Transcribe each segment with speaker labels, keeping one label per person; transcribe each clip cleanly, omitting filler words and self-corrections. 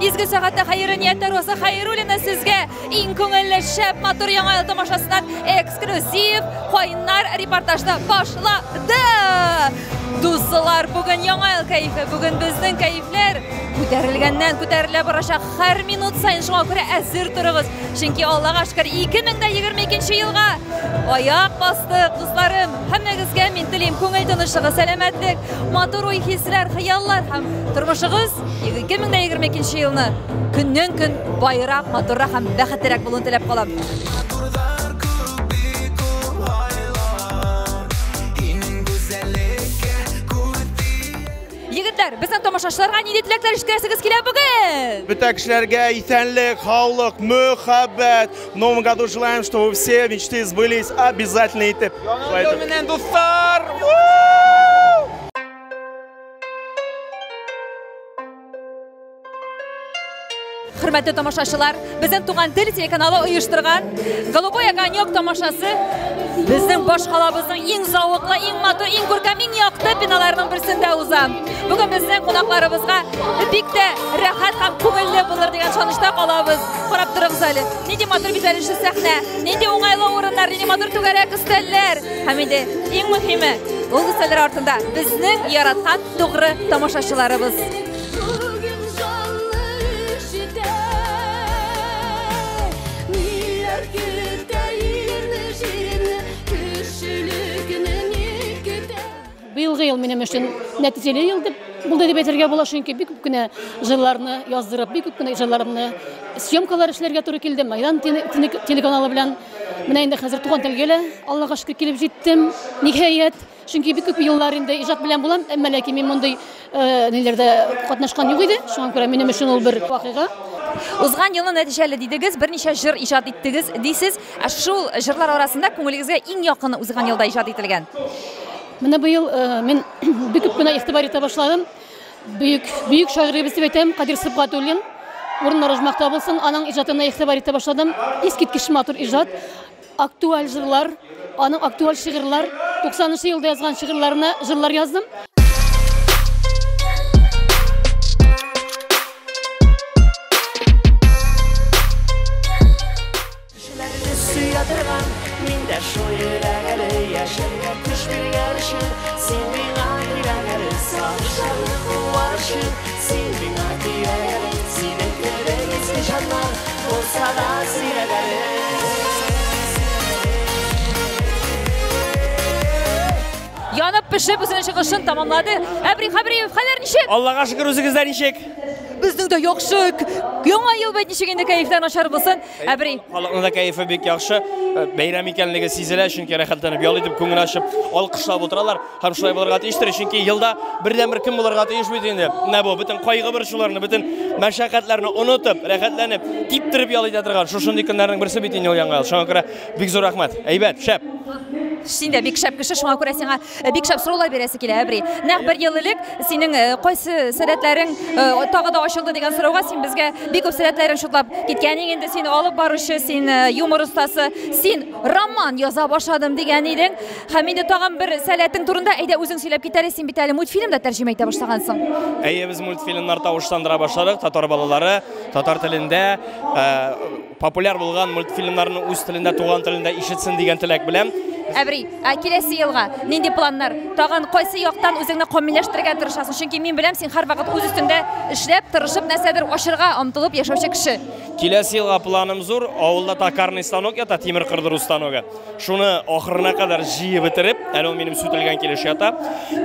Speaker 1: Изге сәгатьтә хәерле ниятләр Роза Хәйруллина сезгә иң күңелле, шәп, матур Яңа ел тамашасыннан эксклюзив кайнар репортажны башлады. Дуслар, бүген Яңа ел кәефе, бүген безнең кәефләр күтәрелгәннән күтәрелә барачак һәр минут саен, шуңа күрә әзер торыгыз. Чөнки Аллага шөкер, 2022 елга аяк бастык, дусларым. Һәммәгезгә мин телим күңел тынычлыгы, сәламәтлек, матур уй-хисләр, хыяллар һәм тормышыгыз 2022 елны көннән-көн байрак, матуррак һәм бәхетлерәк булуын теләп калам. Егетләр, безнең тамашачыларга нинди теләкләр ишеттерәсегез килә бүген?
Speaker 2: Бөтә кешеләргә исәнлек, һаулык, мөхәббәт. В новом году желаем, чтобы все мечты сбылись обязательно итеп.
Speaker 3: Яңа ел менән, дуслар!
Speaker 1: Хөрмәтле тамашачылар, безнең Туган тел телеканалы оештырган Голубой огонек тамашасы безнең башкалабызның иң зәвыклы, иң матур, иң күркәм, иң якты биналарының берсендә уза. Бүген безнең кунакларыбызга бик тә рәхәт һәм күңелле булыр дигән ышанычта калабыз. Карап торыгыз әле. Нинди матур бизәлешле сәхнә, нинди уңайлы урыннар, нинди матур түгәрәк өстәлләр. Һәм инде иң мөһиме, ул өстәлләр артында безнең яраткан тугры тамашачыларыбыз.
Speaker 4: Быелгы ел минем өчен нәтиҗәле ел дип булды дип әйтергә була, чөнки бик күп кенә җырларны яздырып, бик күп кенә җырларымны съемкалар эшләргә туры килде. Майдан телеканалы белән менә инде хәзер Туган телгә лә Аллага шөкер килеп җиттем. Ниһаять, чөнки бик күп еллар инде иҗат белән булам, әмма ләкин мин мондый ниләрдә катнашкан юк иде. Шуңа күрә минем өчен ул бер вакыйга.
Speaker 1: Узган елны нәтиҗәле дидегез, берничә җыр иҗат иттегез дисез. Ә шул җырлар арасында күңелегезгә иң якыны узган елда иҗат ителгән?
Speaker 4: Менә быел мин бик күп кенә игътибар итә башладым. Бөек, бөек шагыйребез дип әйтәм, Кадир Сибгатуллин. Урыннары оҗмахта булсын, аның иҗатына игътибар итә башладым. Искиткеч матур иҗат, актуаль җырлар, аның актуаль шигырьләр, 90 елда язган шигырьләренә җырлар яздым.
Speaker 5: Кешеләрне сөя торган, мин дә шул йөрәк әле, яшәргә көч биргән өчен, син миңа кирәк әле, сагышларны куар өчен, син миңа кирәк әле, синең кебек изге җаннар булса да сирәк әле.
Speaker 1: Янып пешеп үзенең чыгышын тамамлады. Әбри Хәбриев, хәлләр ничек?
Speaker 3: Аллага шөкер, үзегездә ничек?
Speaker 1: Безнең дә яхшы. Яңа ел бит, ничек инде кәефләр начар булсын? Әбри.
Speaker 3: Халыкның да кәефе бик яхшы. Бәйрәм икәнлеге сизелә, чөнки рәхәтләнеп ял итеп, күңел ачып, алкышлап утыралар. Һәм шулай булырга тиештер, чөнки елда бердән-бер көн булырга тиеш бит инде. Менә бу бөтен кайгы-борчуларны, бөтен мәшәкатьләрне онытып, рәхәтләнеп, типтереп ял итә торган шушындый көннәрнең берсе бит инде ул Яңа ел. Шуңа күрә бик зур рәхмәт. Әйбәт, шәп.
Speaker 1: Син дә бик шәп кеше, шуңа күрә сиңа бик шәп сораулар бирәсе килә, Әбри. Нәкъ бер ел элек синең кайсы сәләтләрең тагы да ачылды дигән сорауга син безгә бик күп сәләтләрең шутлап киткән инде. Син алып баручы, син юмор остасы, син роман яза башладым дигән идең. Һәм инде тагын бер сәләтең турында әйдә үзең сөйләп кит әле, син бит әле мультфильм да тәрҗемә итә башлагансың.
Speaker 3: Әйе, без мультфильмнар тавышландыра башладык. Татар балалары татар телендә популяр булган мультфильмнарны үз телендә, туган телендә ишетсен дигән теләк белән.
Speaker 1: Әбри, ә киләсе елга нинди планнар? Тагын кайсы яктан үзеңне камилләштерергә тырышасың? Чөнки мин беләм, син һәрвакыт үз өстеңдә эшләп, тырышып, нәрсәдер ачырга омтылып яшәүче кеше.
Speaker 3: Киләсе елга планым зур. Авылда токарный станок ята, тимер кырдыру станогы. Шуны ахырына кадәр җыеп бетереп, әле ул минем сүтелгән килеш ята.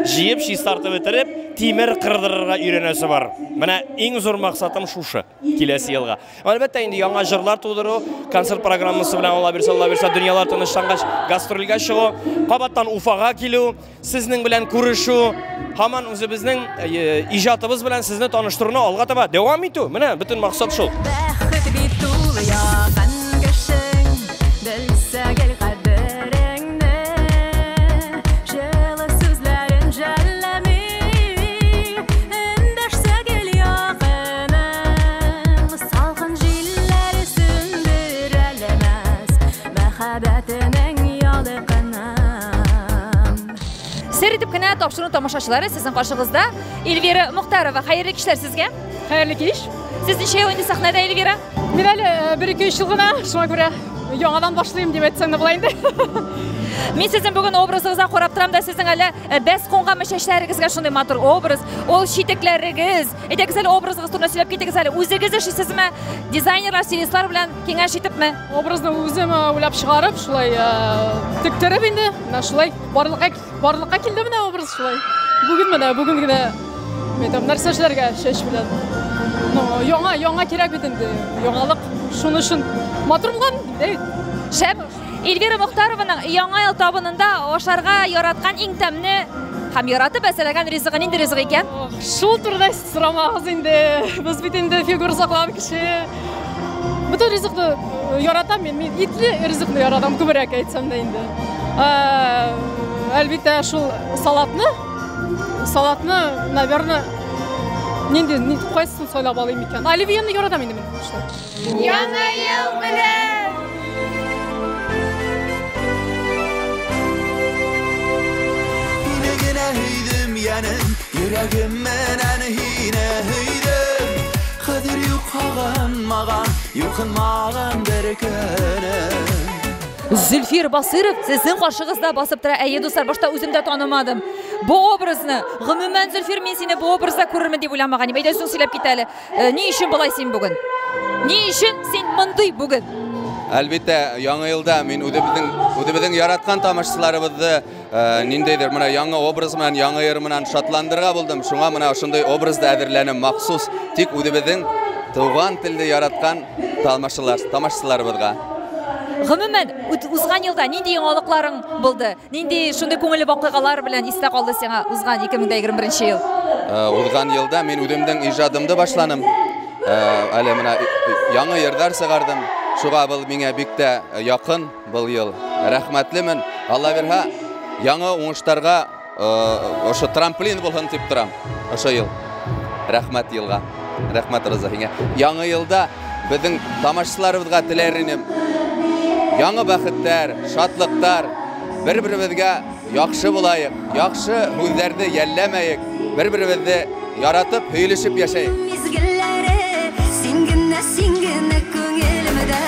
Speaker 3: Җыеп, чистартып бетереп, тимер кырдырырга өйрәнәсе бар. Менә иң зур максатым шушы киләсе елга. Әлбәттә, инде яңа җырлар тудыру, концерт программасы белән Алла бирсә, Алла бирсә, дөньялар тынычлангач, гастрольгә чыгу, кабаттан Уфага килү, сезнең белән күрешү, һаман үзебезнең иҗатыбыз белән сезне таныштыруны алга таба дәвам итү. Менә бөтен максат шул.
Speaker 6: Бәхет бит ул якын кешең, белсә гел кадереңне, җылы сүзләрен жәлләми, эндәшсә гел якының, салкын җилләр сүндерәлмәс мәхәббәтенең ялкынын.
Speaker 1: Сер итеп кенә тапшыру тамашачылары, сезнең каршыгызда Эльвира Мухтарова. Хәерле кичләр сезгә.
Speaker 4: Хәерле кич.
Speaker 1: Сез ничә ел инде сәхнәдә, Эльвира?
Speaker 7: Мин әле 1-2-3 ел гына, шуңа күрә яңадан башлыйм дип әйтсәм дә була инде.
Speaker 1: Мин сезнең бүген образыгызга карап торам да, сезнең әле бәс кунган чәчләрегезгә шундый матур образ, ул читекләрегез. Әйдәгез әле образыгыз турында сөйләп китегез әле. Үзегез эшлисезме? Дизайнерлар, стилистлар белән киңәш итепме?
Speaker 7: Образны үзем уйлап чыгарып, шулай тектереп инде, менә шулай барлыкка килде менә образ шулай. Бүген менә, бүген генә әйтәм, нәрсә эшләргә чәч белән. Ну, яңа кирәк бит инде. Яңалык шуның өчен матур булган, әйт.
Speaker 1: Шәп. Эльвира Мохтарованың Яңа ел табынында ашарга яраткан иң тәмле һәм яратып әзерләгән ризыгы нинди ризык икән?
Speaker 7: Шул турыда сорамагыз инде. Без бит инде фигура саклаган кеше. Бөтен ризыкны яратам мин. Мин итле ризыкны яратам күбрәк әйтсәм дә инде. Әлбәттә, шул салатны, наверное, нинди, кайсысын сайлап алыйм икән? Оливьены яратам инде мин.
Speaker 1: Яңа ел белән!
Speaker 8: Һөйдем йөрәгем менән һине һөйдем. Хәҙер юҡ һағынмаған, юҡынмаған бер көнем.
Speaker 1: Зөлфир Басыров сезнең каршыгызда басып тора. Әйе, дуслар, башта үзем дә танымадым бу образны. Гомумән, Зөлфир, мин сине бу образда күрермен дип уйламаган идем. Әйдә, үзең сөйләп кит әле. Ни өчен болай син бүген? Ни өчен син мондый бүген?
Speaker 9: Әлбәттә, яңа елда мин үзебезнең яраткан тамашачыларыбызны ниндәйдер менә яңа образ белән, яңа йыр белән шатландырырга булдым. Шуңа менә шундый образда әзерләнеп махсус тик үзебезнең туган телне яраткан тамашачыларыбызга.
Speaker 1: Гомумән, узган елда нинди яңалыкларың булды? Нинди шундый күңелле вакыйгалар белән истә калды сиңа узган 2021 ел?
Speaker 9: Узган елда мин үземнең иҗадымны башланым. Әле менә яңа йырлар чыгардым. Шуга был миңа бик тә якын был ел. Рәхмәтлемен. Алла бирһә, яңа уңышларга ошо трамплин булһын дип торам. Ошо ел. Рәхмәт елга. Рәхмәт Роза һиңә. Яңа елда безнең тамашачыларыбызга теләр инем. Яңа бәхетләр, шатлыклар, бер-беребезгә яхшы булайык, яхшы һүзләрне йәлләмәйек, бер-беребезне яратып, һөйләшеп яшәйек.
Speaker 6: Мизгелләре син генә, син генә күңелемдә.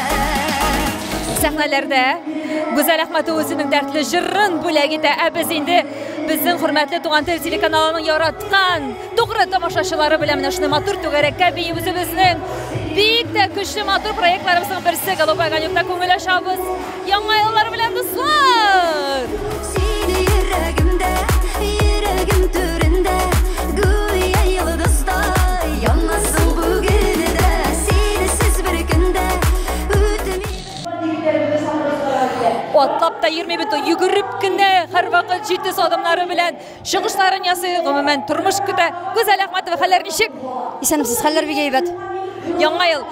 Speaker 1: Сәхнәләрдә Гүзәл Әхмәтова үзенең дәртле җырын бүләк итә. Ә без инде безнең хөрмәтле Туган тел телеканалының яраткан тугры тамашачылары белән менә шундый матур түгәрәккә биеп үзебезнең бик тә көчле матур проектларыбызның берсе Голубой огонекта күңел ачабыз. Яңа еллар белән, дуслар!
Speaker 6: Сине йөрәгемдә, йөрәгем түрендә, гүя йолдыздай янасың бүген дә, синсез бер көндә үтми.
Speaker 1: Атлап та йөрми бит, йөгереп кенә һәрвакыт җитез адымнары белән чыгышларын ясый, гомумән тормыш көтә. Гүзәл Әхмәтова, хәлләр ничек?
Speaker 10: Исәнмесез, хәлләр бик әйбәт.
Speaker 1: Яңа ел,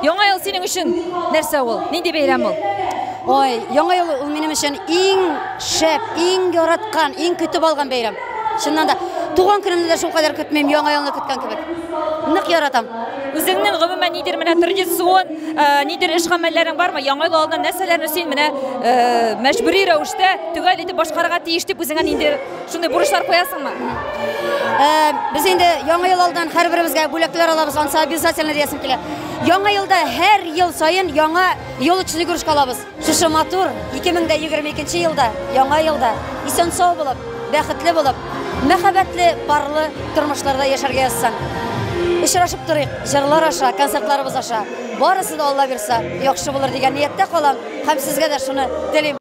Speaker 1: Яңа ел синең өчен нәрсә ул? Нинди бәйрәм ул?
Speaker 10: Ой, Яңа ел ул минем өчен иң шәп, иң яраткан, иң көтеп алган бәйрәм. Чыннан да, туган көнемне дә шулкадәр көтмим, Яңа елны көткән кебек. Нык яратам.
Speaker 1: Үзеңнең гомумән нидер менә традицион, нидер эш гамәлләрең бармы? Яңа ел алдыннан нәрсәләрне син менә мәҗбүри рәвештә төгәл итеп башкарырга тиеш дип үзеңә нинди шундый бурычлар куясыңмы?
Speaker 10: Без инде Яңа ел алдыннан һәрберебезгә бүләкләр алабыз, ансы обязательно диясем килә. Яңа елда һәр ел саен яңа елочный игрушка алабыз. Шушы матур 2022 елда, Яңа елда исән-сау булып, бәхетле булып, мәхәббәтле, парлы тормышларда яшәргә язсын. Очрашып торыйк, җырлар аша, концертларыбыз аша. Барысы да Алла бирсә, яхшы булыр дигән нияттә калам һәм сезгә дә шуны телим.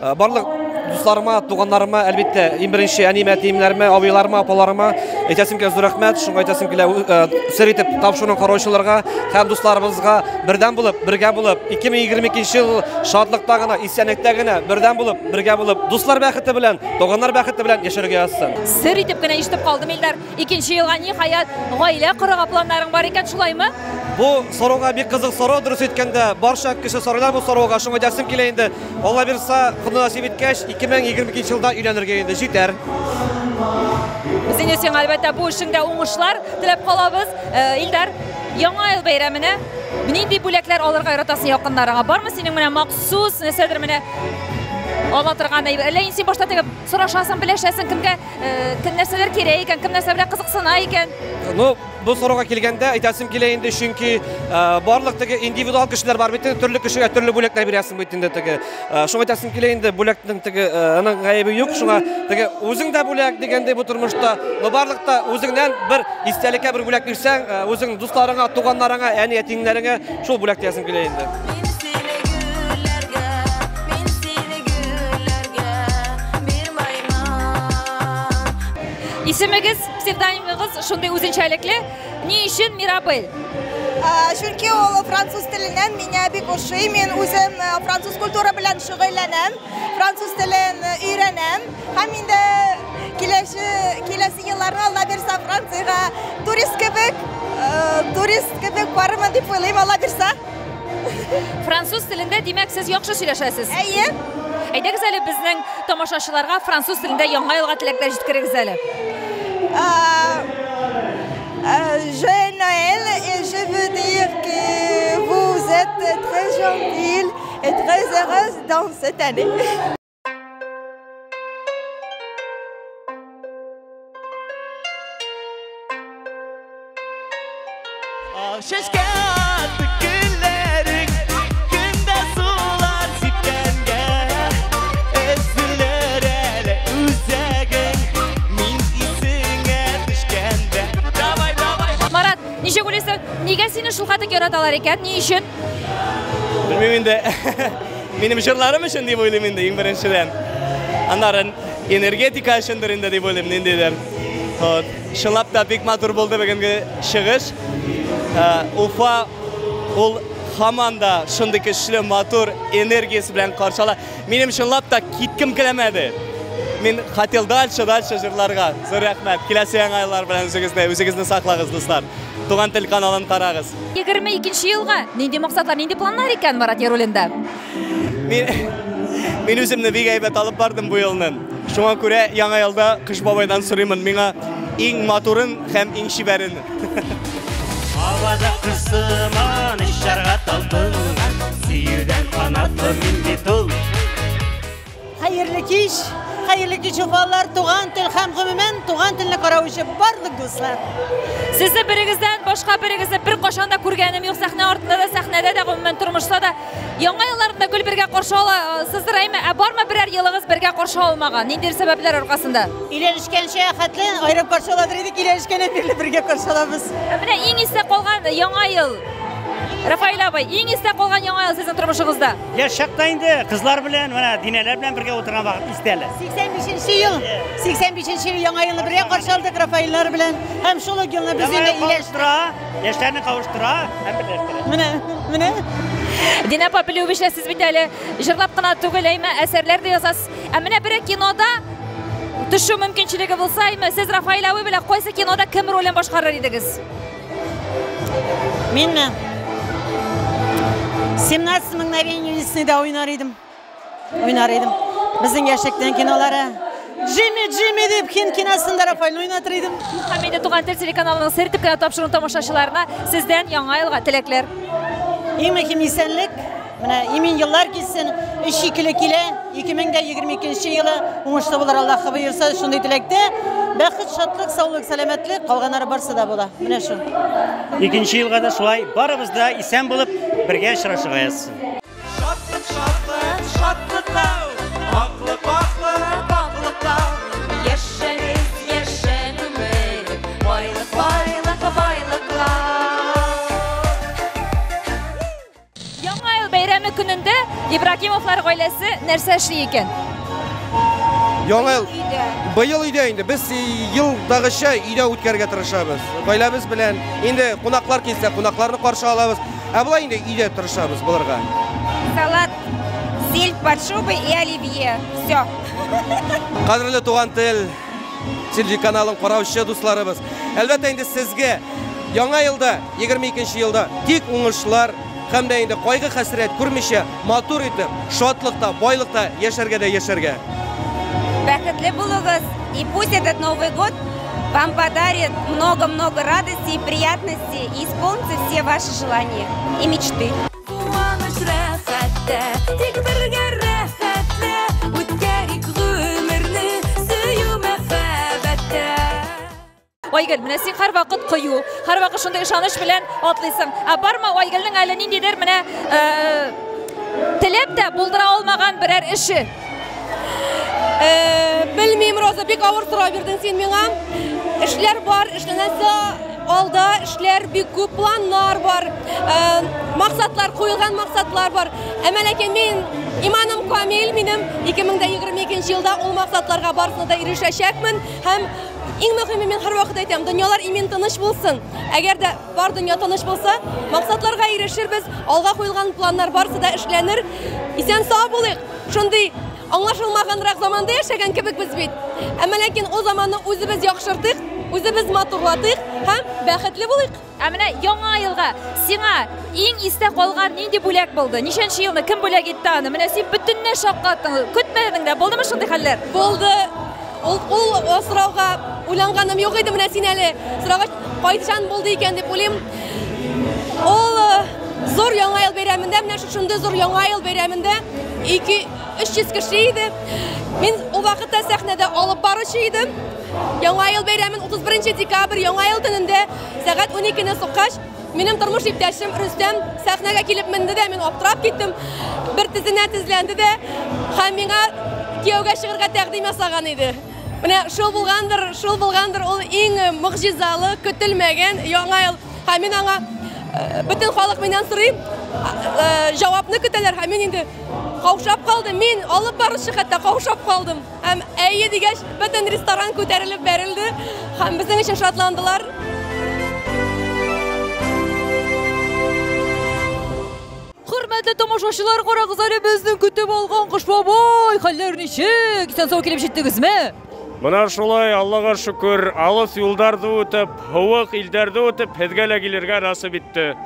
Speaker 11: Барлык дусларыма, туганнарыма, әлбәттә, иң беренче әниемә, әтиемнәремә, абыйларыма, апаларыма, Әйтәсем килә, зур рәхмәт. Шуңа әйтәсем килә, сер итеп тапшыруны караучыларга һәм дусларыбызга бердәм булып, бергә булып, 2022 ел шатлыкта гына, исәнлектә генә, бердәм булып, бергә булып, дуслар бәхете белән, туганнар бәхете белән яшәргә язсын.
Speaker 1: Сер итеп кенә ишетеп калдым, Илдар. Икенче елга ниһаять гаилә корырга планнарың бар икән, шулаймы?
Speaker 11: Бу сорауга бик кызык сорау, дөрес әйткәндә, барча кеше сорыйлар бу сорауга. Шуңа әйтәсем килә инде. Алла бирса, Хода насыйп иткәч, 2022 елда өйләнергә инде җитәр.
Speaker 1: Без инде сиңа, әлбәттә, бу эшеңдә уңышлар теләп калабыз. Илдар, Яңа ел бәйрәменә нинди бүләкләр алырга яратасың якыннарыңа? Бармы синең менә махсус нәрсәдер менә ала торган әйбер? Әллә инде син башта теге сорашасың, белешәсең, кемгә кем нәрсәләр кирәк икән, кем нәрсә белән кызыксына икән?
Speaker 11: Ну, бу сорауга килгәндә әйтәсем килә инде, чөнки барлык теге индивидуал кешеләр бар бит, төрле кешегә төрле бүләкләр бирәсең бит инде теге. Шуңа әйтәсем килә инде, бүләкнең теге аның гаебе юк, шуңа теге үзең дә бүләк дигәндәй бу тормышта, но барлык та үзеңнән бер истәлеккә бер бүләк бирсәң, үзең дусларыңа, туганнарыңа, әни-әтиңнәреңә шул бүләк диясең килә инде.
Speaker 1: Исемегез, псевдонимыгыз шундый үзенчәлекле. Ни өчен Мирабель?
Speaker 12: Чөнки ул француз теленнән миңа бик ошый. Мин үзем француз культура белән шөгыльләнәм, француз телен өйрәнәм. Һәм инде киләсе елларны Алла бирсә Франциягә турист кебек, турист кебек барырмын дип уйлыйм, Алла бирсә.
Speaker 1: Француз телендә, димәк, сез яхшы сөйләшәсез.
Speaker 12: Әйе.
Speaker 1: Әйдәгез әле безнең тамашачыларга француз телендә яңа елга теләкләр җиткерегез әле.
Speaker 12: Joyeux Noël et je veux dire que vous êtes très gentille et très heureuse dans cette année.
Speaker 5: Чәчкә атты көннәрең, көндә сулар сипкәнгә, өзелер әле үзәгең, мин исеңә төшкәндә. Давай, давай.
Speaker 1: Марат, ничек уйлыйсың, нигә сине шул хәтле яраталар икән? Ни өчен?
Speaker 3: Белмим инде. Минем җырларым өчен дип уйлыйм инде, иң беренчедән. Аннары энергетика өчендер инде дип уйлыйм, ниндидер. Вот. Чынлап та бик матур булды бүгенге чыгыш. Уфа ул һаман да шундый көчле, матур энергиясе белән каршы ала. Минем чынлап та киткем килмәде. Мин хотел дальше, дальше җырларга. Зур рәхмәт. Киләсе яңа еллар белән үзегезне, үзегезне саклагыз, дуслар. Туган тел каналын карагыз.
Speaker 1: 22 елга нинди максатлар, нинди планнар икән Марат Яруллинда?
Speaker 3: Мин үземне бик әйбәт алып бардым бу елны. Шуңа күрә яңа елда Кыш бабайдан сорыймын, миңа иң матурын һәм иң чибәрен.
Speaker 5: Һавада кырсыман очарга талпынган, сөюдән канатлы мин бит ул.
Speaker 13: Хәерле кич, хәерле кич, уфалар, туган тел һәм гомумән туган телне караучы барлык дуслар.
Speaker 1: Сезне берегездән башка берегезне бер кашан да күргәнем юк, сәхнә артында да, сәхнәдә дә, гомумән тормышта да. Яңа елларында гел бергә каршы аласыздыр, әйме? Ә бармы берәр елыгыз бергә каршы алмаган? Ниндидер сәбәпләр аркасында?
Speaker 13: Өйләнешкәнчә хәтле аерым каршы аладыр идек, өйләнешкәннән бирле бергә каршы алабыз.
Speaker 1: Ә менә иң истә калган яңа ел. Рафаэль абый, иң истә калган яңа ел сезнең тормышыгызда?
Speaker 14: Яшь чакта инде кызлар белән, менә Динәләр белән бергә утырган вакыт истә әле.
Speaker 13: 85 ел, 85 ел яңа елны бергә каршы алдык Рафаэльләр белән. Һәм шул ук елны без инде өйләштек.
Speaker 14: Яшьләрне кавыштыра һәм берләштерә.
Speaker 13: Менә, менә.
Speaker 1: Динә апа, белүебезчә, сез бит әле җырлап кына түгел, әйме, әсәрләр дә язасыз. Ә менә берәр кинода төшү мөмкинчелеге булса, әйме, сез Рафаэль абый белән кайсы кинода кем ролен башкарыр идегез?
Speaker 13: Минме? 17 мгновений весны да уйнар идем. Уйнар идем. Безнең яшьлектән кинолары. Джимми, Джимми дип хин киносында Рафаэльне уйнатыр идем.
Speaker 1: Һәм инде Туган тел телеканалының сер итеп кенә тапшыруын тамашачыларына сездән яңа елга теләкләр.
Speaker 13: Иң мөһим исәнлек. Менә имин еллар килсен. Өч икеле килә. 2022 елы уңышлы булыр, Аллаһ боерса, шундый теләктә. Бәхет, шатлык, саулык, сәламәтлек, калганнары барсы да була. Менә шул.
Speaker 14: Икенче елга да шулай барыбыз да исән булып бергә очрашырга язсын.
Speaker 5: Шатлык, шатлык, шатлыклау, аклык, аклык, аклыклау.
Speaker 6: Яшәгез, яшә күңел, байлык, байлык, байлыклау.
Speaker 1: Яңа ел бәйрәме көнендә Ибрагимовлар гаиләсе нәрсә эшли икән?
Speaker 11: Яңа ел быел өйдә инде. Без елдагыча өйдә үткәрергә тырышабыз. Гаиләбез белән. Инде кунаклар килсә, кунакларны каршы алабыз. Ә болай инде өйдә тырышабыз булырга.
Speaker 15: Салат, сельдь под шубой и оливье. Все.
Speaker 11: Кадерле Туган тел телеканалын караучы дусларыбыз. Әлбәттә инде сезгә яңа елда, 22 елда тик уңышлар һәм дә инде кайгы хәсрәт күрмичә, матур итеп, шатлыкта, байлыкта яшәргә дә яшәргә.
Speaker 15: Бәхетле булыгыз, и пусть этот Новый год вам подарит много-много радости и приятностей и исполнится все ваши желания и мечты.
Speaker 6: Куаныч рәхәттә, тик бергә рәхәтлә, үткәрик гомерне сөю мәхәббәттә.
Speaker 1: Айгөл, менә син һәрвакыт кыю, һәрвакыт шундый ышаныч белән атлыйсың. Ә бармы Айгөлнең әле ниндидер менә теләп тә булдыра алмаган берәр эше?
Speaker 16: Белмим, Роза, бик авыр сорау бирдең син миңа. Эшләр бар, эшләнәсе алда эшләр бик күп, планнар бар, максатлар, куелган максатлар бар. Әмма ләкин мин иманым камил, минем 2022 елда ул максатларга барысына да ирешәчәкмен һәм иң мөһиме мин һәрвакыт әйтәм, дөньялар имин тыныч булсын. Әгәр дә бар дөнья тыныч булса, максатларга ирешербез, алга куелган планнар барысы да эшләнер. Исән сау булыйк. Шундый аңлашылмаганрак заманда яшәгән кебек без бит. Әмма ләкин ул заманны үзебез яхшыртыйк, үзебез матурлатыйк һәм бәхетле булыйк.
Speaker 1: Ә менә яңа елга сиңа иң истә калган нинди бүләк булды? Ничәнче елны кем бүләк итте аны? Менә син бөтенләй шаккаттың, көтмәдең дә. Булдымы шундый хәлләр?
Speaker 16: Булды. Ул ул сорауга уйланганым юк иде, менә син әле сорауга кайчан булды икән дип уйлыйм. Ул зур яңа ел бәйрәмендә, менә шушындый зур яңа ел бәйрәмендә 2-300 кеше иде. Мин ул вакытта сәхнәдә алып баручы идем. Яңа ел бәйрәмен 31 декабрь яңа ел төнендә сәгать 12-не суккач, минем тормыш иптәшем Рөстәм сәхнәгә килеп менде дә, мин аптырап киттем. Бер тезенә тезләнде дә һәм миңа кияүгә чыгарга тәкъдим ясаган иде. Менә шул булгандыр, шул булгандыр ул иң могҗизалы, көтелмәгән яңа ел. Һәм мин аңа бөтен халык миннән сорый, җавапны көтәләр һәм мин инде каушап калдым. Мин алып баручы хәтта каушап калдым. Һәм әйе дигәч, бөтен ресторан күтәрелеп бәрелде һәм безнең өчен шатландылар.
Speaker 1: Хөрмәтле тамашачылар, карагыз әле безнең көтеп алган Кыш бабай, хәлләр ничек? Исән сау килеп җиттегезме?
Speaker 17: Менә шулай, Аллага шөкер, алыс юлдарны үтеп, һавык илдәрне үтеп, һеҙгә лә килергә насыйп итте.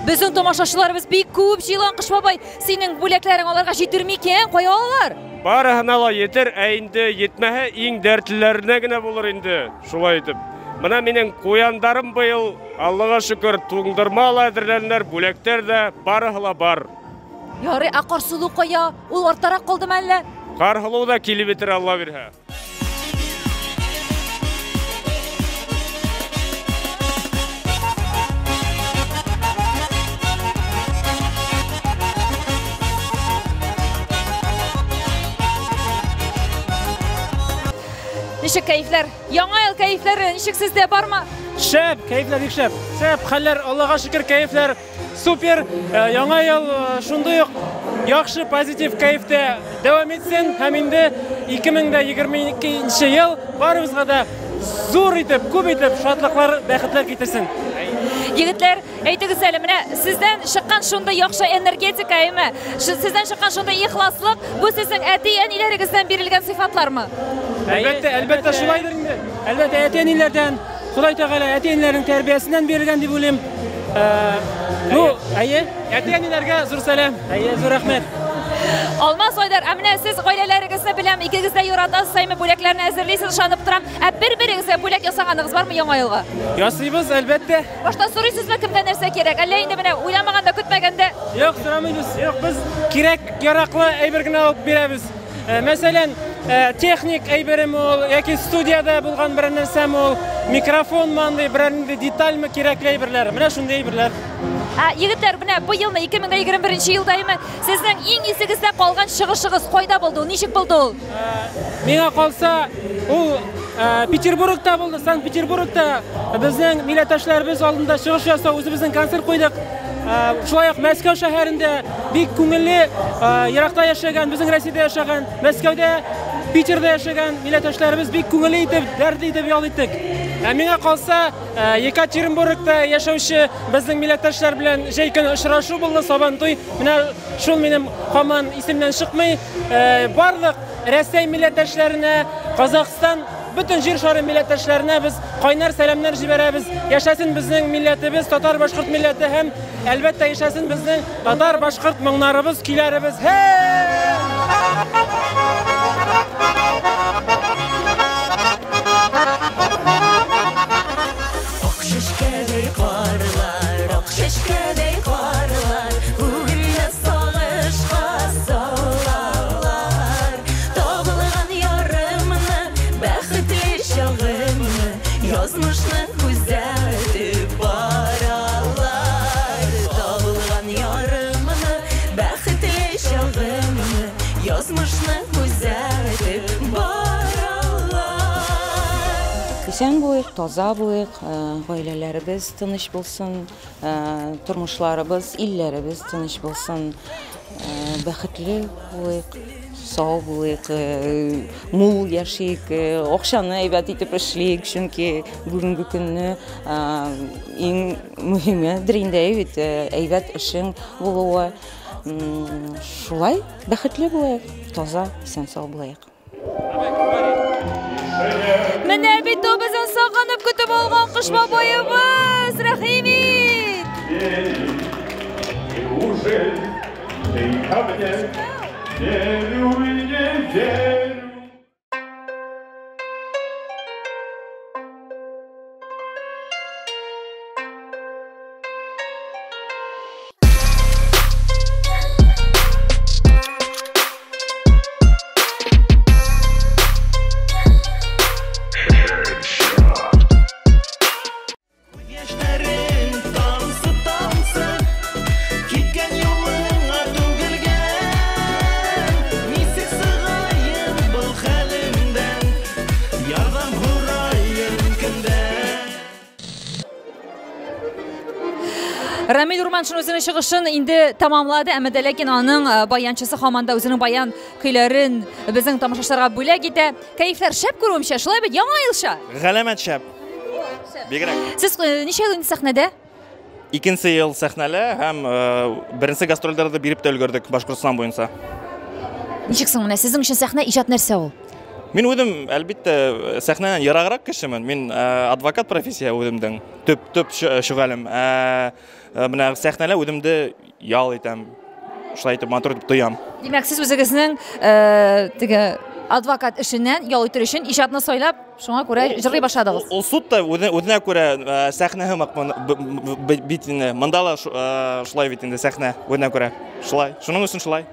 Speaker 1: Безнең тамашачыларыбыз бик күп җыелган, Кыш бабай. Синең бүләкләрең аларга җитер микән? Кая алалар?
Speaker 17: Барыһына ла етер, ә инде етмәһә иң дәртлеләренә генә булыр инде. Шулай итеп. Менә минең куяндарым быел, Аллага шөкер, туңдырма ла әҙерләнделәр, бүләктәр дә, барыһы ла бар.
Speaker 1: Ярый, ә Карсылу кая? Ул арттарак калдымы әллә?
Speaker 17: Карһылу да килеп бетер, Алла бирһә.
Speaker 1: Ничек кәефләр? Яңа ел кәефләре ничек сездә бармы?
Speaker 18: Шәп, кәефләр бик шәп. Шәп, хәлләр, Аллага шөкер, кәефләр супер. Яңа ел шундый ук яхшы позитив кәефтә дәвам итсен һәм инде 2022 ел барыбызга да зур итеп, күп итеп шатлыклар, бәхетләр китерсен.
Speaker 1: Егетләр, әйтегез әле, менә сездән чыккан шундый яхшы энергетика, әйме? Сездән чыккан шундый ихласлык, бу сезнең әти-әниләрегездән бирелгән сыйфатлармы?
Speaker 18: Әлбәттә, әлбәттә шулайдыр инде. Әлбәттә, әти-әниләрдән, Ходай Тәгалә әти-әниләрнең тәрбиясеннән бирелгән дип уйлыйм. Ну, әйе, әти-әниләргә зур сәлам. Әйе, зур рәхмәт.
Speaker 1: Алмаз, Айдар, ә менә сез гаиләләрегезне беләм, икегез дә яратасыз, әйме, бүләкләрне әзерлисез, ышанып торам. Ә бер-берегезгә бүләк ясаганыгыз бармы яңа елга?
Speaker 18: Ясыйбыз, әлбәттә.
Speaker 1: Башта сорыйсызмы, кемгә нәрсә кирәк? Әллә инде менә уйламаганда, көтмәгәндә?
Speaker 18: Юк, сорамыйбыз. Юк, без кирәк яраклы әйбер генә алып бирәбез. Мәсәлән, техник әйбереме ул, яки студиядә булган берәр нәрсәме ул, микрофонмы андый, берәр нинди детальме кирәкле әйберләр. Менә шундый әйберләр.
Speaker 1: Ә, егетләр, менә бу елны 2021 елда әйме, сезнең иң исегездә калган чыгышыгыз кайда булды ул, ничек булды ул?
Speaker 18: Миңа калса, ул Петербургта булды, Санкт-Петербургта безнең милләттәшләребез алдында чыгыш ясау, үзебезнең концерт куйдык. Шулай ук Мәскәү шәһәрендә бик күңелле, еракта яшәгән, безнең Россиядә яшәгән, Мәскәүдә Питерда яшәгән милләттәшләребез бик күңелле итеп, дәртле итеп ял иттек. Ә миңа калса, Екатеринбургта яшәүче безнең милләттәшләр белән җәй көне очрашу булды, Сабантуй. Менә шул минем һаман исемнән чыкмый. Барлык Рәсәй милләттәшләренә, Казахстан, бөтен җир шары милләттәшләренә без кайнар сәламнәр җибәрәбез. Яшәсен безнең милләтебез, татар-башкорт милләте һәм, әлбәттә, яшәсен безнең татар-башкорт моңнарыбыз, көйләребез.
Speaker 5: Ак чәчкәдәй карлар, ак чәчкәдәй карлар, күңелне сагышка салалар. Табылган ярымны, бәхетле чагымны, язмышны күзәтеп баралар. Табылган ярымны, бәхетле чагымны, язмышны күзәтеп баралар.
Speaker 19: Исән булыйк, таза булыйк, гаиләләребез тыныч булсын, тормышларыбыз, илләребез тыныч булсын, бәхетле булыйк, сау булыйк, мул яшик, акчаны әйбәт итеп эшлик, чөнки бүгенге көнне иң мөһимедер инде бит, әйбәт эшең булуы. Шулай бәхетле булыйк, таза, исән сау булыйк.
Speaker 1: Менә бит ул безнең сагынып көтеп алган Кыш бабаебыз, рәхим ит!
Speaker 17: Неужели ты ко мне верю и не верю?
Speaker 1: Рамил Урманшин үзенең чыгышын инде тәмамлады, әмма дә ләкин аның баянчысы һаман да үзенең баян көйләрен безнең тамашачыларга бүләк итә. Кәефләр шәп күрүемчә, шулай бит, яңа елча?
Speaker 2: Галәмәт шәп. Бигрәк.
Speaker 1: Сез ничә ел инде сәхнәдә?
Speaker 2: Икенче ел сәхнәлә һәм беренче гастрольләрдә биреп тә өлгердек Башкортстан буенча.
Speaker 1: Ничек соң менә сезнең өчен сәхнә иҗат нәрсә ул?
Speaker 2: Мин үзем, әлбәттә, сәхнәдән ераграк кешемен. Мин адвокат профессия үземнең төп шөгылем. Менә сәхнәлә үземдә ял итәм. Шулай итеп матур итеп тоям.
Speaker 1: Димәк, сез үзегезнең теге адвокат эшеннән ял итер өчен иҗатны сайлап, шуңа күрә җырлый башладыгыз.
Speaker 2: Ул суд та үзенә күрә сәхнә һымак бит инде. Монда ла шулай бит инде сәхнә үзенә күрә. Шулай. Шуның өчен шулай.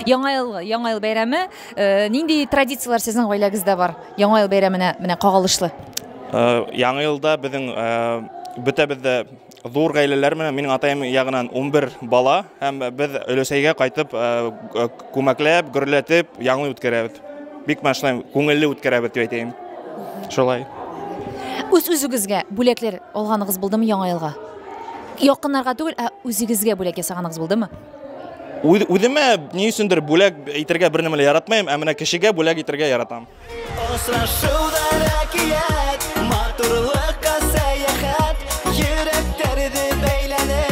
Speaker 1: Яңа ел, Яңа ел бәйрәме, нинди традицияләр сезнең гаиләгездә бар? Яңа ел бәйрәменә менә кагылышлы.
Speaker 2: Яңа елда безнең бөтәбез дә зур гаиләләр менән, минем атаем ягыннан 11 бала һәм без Өләсәйгә кайтып күмәкләп, гөрләтеп яңа ел үткәрәбез. Бик менә шулай күңелле үткәрәбез дип әйтәем. Шулай.
Speaker 1: Үз-үзегезгә бүләкләр алганыгыз булдымы яңа елга? Якыннарга түгел, ә үзегезгә бүләк ясаганыгыз булдымы?
Speaker 2: Үземә ни өчендер бүләк итәргә бер нәмә лә яратмыйм, ә менә кешегә бүләк итәргә яратам.
Speaker 8: Очрашудар әкият, матурлыкка сәяхәт, йөрәкләрдә бәйләнә,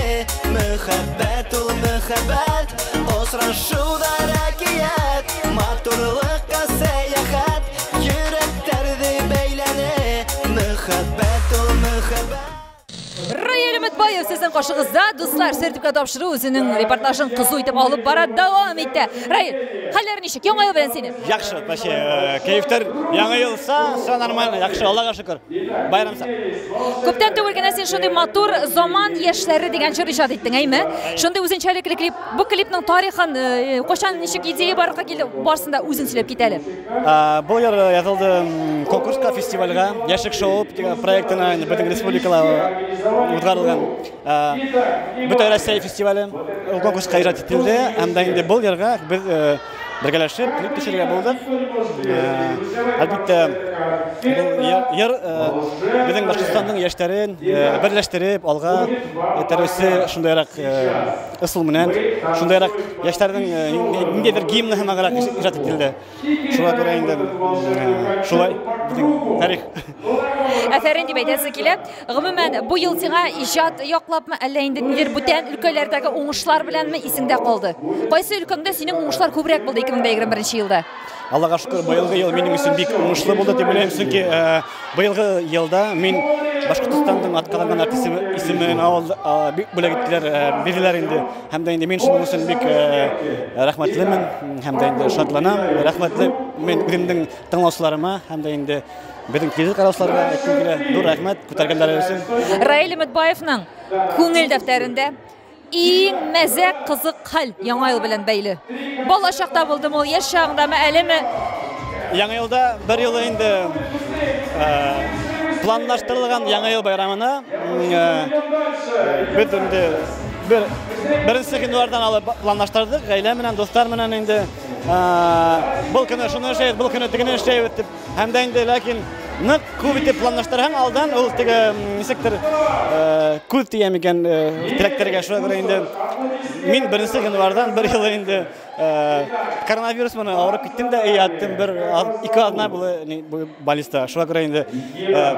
Speaker 8: мәхәббәт ул мәхәббәт. Очрашудар әкият, матурлыкка сәяхәт, йөрәкләрдә бәйләнә, мәхәббәт ул мәхәббәт.
Speaker 1: Раил Өметбаев сезнең каршыгызда, дуслар, сертификат тапшыру үзенең репортажын кызу итеп алып бара, дәвам итә. Раил, хәлләр ничек? Яңа ел белән сине.
Speaker 20: Яхшы, вообще, кәефтәр яңа елса, все нормально, яхшы, Аллага шөкер. Байрамса.
Speaker 1: Күптән түгел генә син шундый матур заман яшьләре дигән җыр иҗат иттең, әйме? Шундый үзенчәлекле клип. Бу клипның тарихын, кайчан ничек идея барлыкка килде, барысын да үзең сөйләп кит әле.
Speaker 20: Бу җыр язылды конкурска, фестивальгә, Яшьлек шоу дигән проектына, инде бөтен республикала уздырылган Бөтен Россия фестивале, ул конкурска иҗат ителде. Һәм дә инде бу җырга без бергәләшеп клип төшерергә булдык. Әлбәттә, бу йыр безнең Башкортстанның яшьләрен берләштереп алга этәрүче шундыйрак ысул менән, шундыйрак яшьләрнең ниндидер гимны һымаграк иҗат ителде. Шуңа күрә инде шулай безнең тарих.
Speaker 1: Әфәрин дип әйтәсе килә. Гомумән, бу ел сиңа иҗат яклапмы, әллә инде нидер бүтән өлкәләрдәге уңышлар беләнме исеңдә калды? Кайсы өлкәңдә синең уңышлар күбрәк булды 2021 елда?
Speaker 20: Аллага шөкер, быелгы ел минем өчен бик уңышлы булды дип уйлыйм, чөнки быелгы елда мин Башкортстанның атказанган артисты исемен бик бүләк иттеләр, бирделәр инде. Һәм дә инде мин шуның өчен бик рәхмәтлемен, һәм дә инде шатланам. Рәхмәтле мин үземнең тыңлаучыларыма һәм дә инде безнең телевизор караучыларга әйткем килә. Зур рәхмәт күтәргәннәре өчен.
Speaker 1: Раил Өметбаевның күңел дәфтәрендә иң мәзәк, кызык хәл Яңа ел белән бәйле. Бала чакта булдымы ул, яшь чагыңдамы, әлеме?
Speaker 20: Яңа елда бер юлы инде планлаштырылган Яңа ел байрамына без инде бер беренче гыйнвардан алып планлаштырдык, гаилә белән, дуслар белән инде был көне шуны эшләйбез, был көне тегене эшләйбез дип. Һәм дә инде ләкин нык күп итеп планлаштырһаң алдан, ул теге ничектер күз тия микән теләкләргә. Шуңа күрә инде мин беренче гыйнвардан бер ел инде коронавирус менән авырып киттем дә, яттым бер ике атна булды больниста. Шуңа күрә инде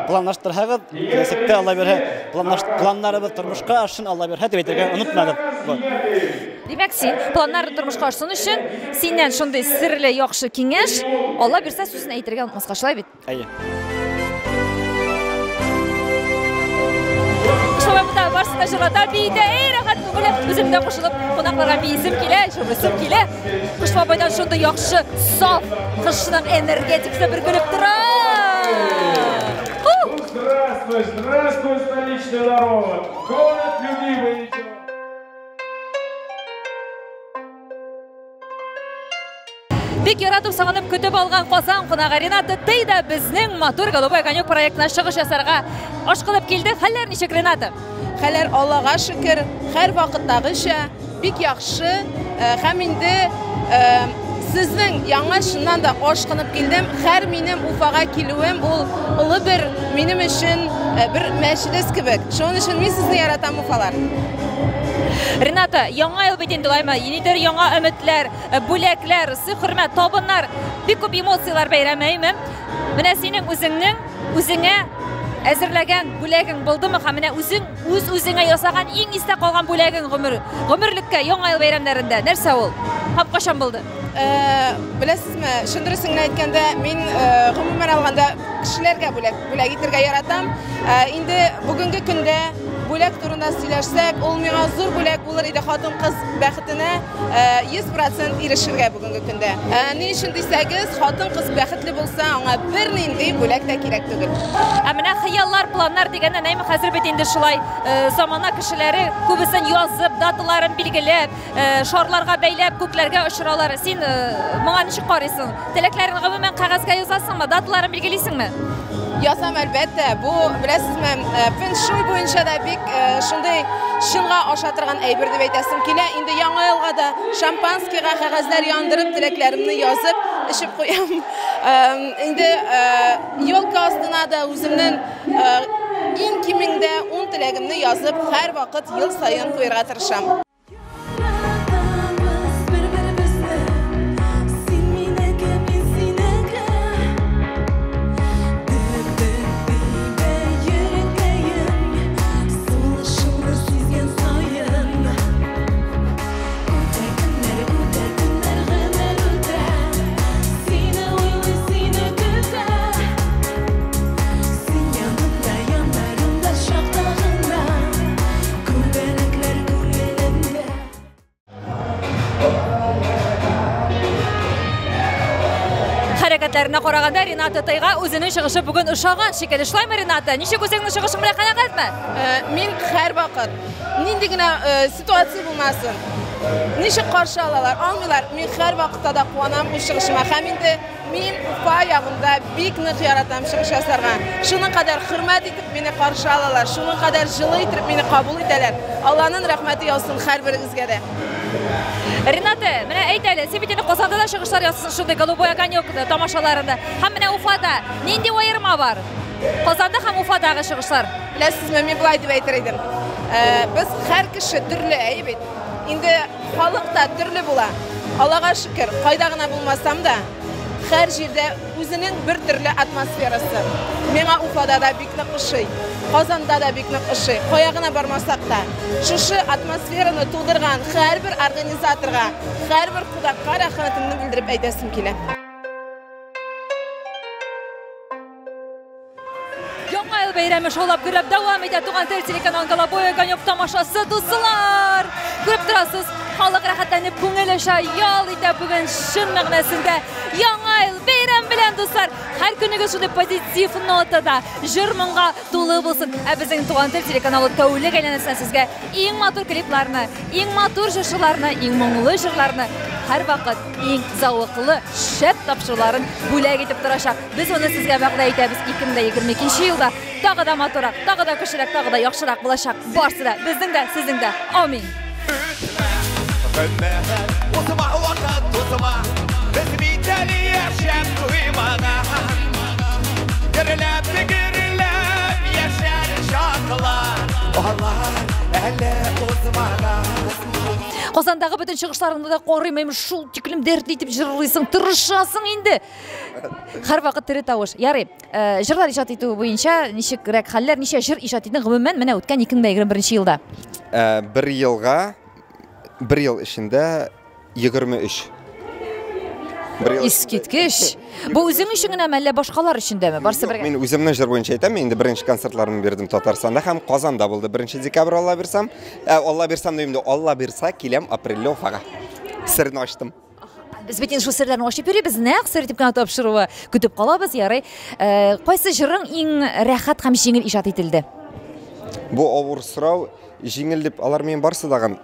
Speaker 20: планлаштырһагыз, киләчәктә Алла бирһә, планнарыбыз тормышка ашсын, Алла бирһә дип әйтергә онытмагыз.
Speaker 1: Димәк, син планнар тормышка ашсын өчен синнән шундый серле яхшы киңәш, Алла бирсә сүзен әйтергә онытмаска, шулай бит?
Speaker 20: Әйе.
Speaker 1: Шулай монда барысы да җырлата, биетә, эй, рәхәт күңеле. Үзем дә кушылып кунакларга биисем килә, җырлыйсым килә. Кыш бабайдан шундый яхшы, саф кышның энергетикасы бөркелеп тора.
Speaker 17: Здравствуй, здравствуй, столичный народ! Город любимый!
Speaker 1: Бик яратып, сагынып көтеп алган Казан кунагы Рената Тей да безнең матур Голубой огонек проектына чыгыш ясарга ашкынып килде. Хәлләр ничек, Рената?
Speaker 21: Хәлләр Аллага шөкер, һәр вакыттагыча бик яхшы. Һәм инде сезнең яңа чыннан да ашкынып килдем. Һәр минем Уфага килүем ул олы бер минем өчен бер мәҗлес кебек. Шуның өчен мин сезне яратам, Уфалар.
Speaker 1: Рената, яңа ел бит инде, шулаймы? Нидер яңа өметләр, бүләкләр, сый-хөрмәт, табыннар, бик күп эмоцияләр бәйрәме, әйме? Менә синең үзеңнең үзеңә әзерләгән бүләгең булдымы? Һәм менә үзең үз үзеңә ясаган иң истә калган бүләгең гомер, гомерлеккә яңа ел бәйрәмнәрендә нәрсә ул? Һәм кайчан булды?
Speaker 21: Беләсезме, чын дөресен генә әйткәндә, мин гомумән алганда кешеләргә бүләк, бүләк итәргә яратам. Инде бүгенге көндә бүләк турында сөйләшсәк, ул миңа зур бүләк булыр иде хатын-кыз бәхетенә 100% ирешергә бүгенге көндә. Ни өчен дисәгез, хатын-кыз бәхетле булса, аңа бернинди бүләк тә кирәк түгел.
Speaker 1: Ә менә хыяллар, планнар дигәннән, әйме, хәзер бит инде шулай замана кешеләре күбесен язып, даталарын билгеләп, шарларга бәйләп, күкләргә очыралар. Син моңа ничек карыйсың? Теләкләреңне гомумән кәгазьгә язасыңмы, даталарын билгелисеңме?
Speaker 21: Язам, әлбәттә. Бу, беләсезме, фэн-шуй буенча да бик шундый чынга аша торган әйбер дип әйтәсем килә. Инде яңа елга да шампанскийга кәгазьләр яндырып, теләкләремне язып, эчеп куям. Инде елка астына да үземнең иң кимендә 10 теләгемне язып, һәр вакыт ел саен куярга тырышам.
Speaker 1: Хәрәкәтләренә караганда Рената Тайга үзенең чыгышы бүген ошаган шикелле. Шулаймы, Рената? Ничек үзеңнең чыгышың белән канәгатьме?
Speaker 21: Мин һәрвакыт нинди генә ситуация булмасын, ничек каршы алалар, алмыйлар, мин һәрвакытта да куанам үз чыгышыма. Һәм инде мин Уфа ягында бик нык яратам чыгыш ясарга. Шуның кадәр хөрмәт итеп мине каршы алалар, шуның кадәр җылы итеп мине кабул итәләр. Алланың рәхмәте яусын һәрберегезгә дә.
Speaker 1: Рената, менә әйт әле, син бит инде Казанда да чыгышлар ясыйсың шундый Голубой огонек тамашаларында. Һәм менә Уфада нинди аерма бар? Казанда һәм Уфадагы чыгышлар.
Speaker 21: Беләсезме, мин болай дип әйтер идем. Э, без һәр кеше төрле, әйе бит. Инде халык та төрле була. Аллага шөкер, кайда гына булмасам да, һәр җирдә үзенең бер төрле атмосферасы. Миңа Уфада да бик нык ошый, Казанда да бик нык ошый. Кая гына бармасак та, шушы атмосфераны тудырган һәрбер организаторга, һәрбер кунакка рәхмәтемне белдереп әйтәсем килә.
Speaker 1: Яңа ел бәйрәме шаулап гөрләп дәвам итә. Туган тел телеканалын Голубой огонек тамашасы, дуслар! Күреп торасыз, халык рәхәтләнеп күңел ача, ял итә бүген чын мәгънәсендә. Яңа ел бәйрәм белән, дуслар! Һәр көнегез шундый позитив нотада, җыр моңга тулы булсын. Ә безнең Туган тел телеканалы тәүлек әйләнәсенә сезгә иң матур клипларны, иң матур җырчыларны, иң моңлы җырларны, һәрвакыт иң зәвыклы, шәп тапшыруларын бүләк итеп торачак. Без моны сезгә вәгъдә итәбез, 2022 елда тагы да матуррак, тагы да көчлерәк, тагы да яхшырак булачак. Барсы да, безнең дә, сезнең дә. Амин. Казандагы бөтен чыгышларыңны да карыйм, әйме шул тиклем дәртле итеп җырлыйсың, тырышасың инде. Һәрвакыт тере тавыш. Ярый, э, җырлар иҗат итү буенча ничегрәк хәлләр, ничә җыр иҗат иттең гомумән менә үткән 2021 елда?
Speaker 4: Э, бер елга, бер ел эчендә 23.
Speaker 1: Бер ел Искиткеч. Бу үзең өчен генәме, әллә башкалар өчен дәме? Барсы бергә.
Speaker 4: Мин үземнең җыр буенча әйтәм, инде беренче концертларымны бирдем Татарстанда һәм Казанда булды. 1 декабрь Алла бирсәм, э, Алла бирсәм дим инде, Алла бирсә, киләм апрельдә Уфага. Серне ачтым.
Speaker 1: Без бит инде шул серләрне ачып йөрибез, нәкъ сер итеп кенә тапшыруы. Көтеп калабыз, ярый. Э, кайсы җырың иң рәхәт һәм җиңел иҗат ителде?
Speaker 4: Бу авыр сорау, җиңел дип, алар минем барысы дагын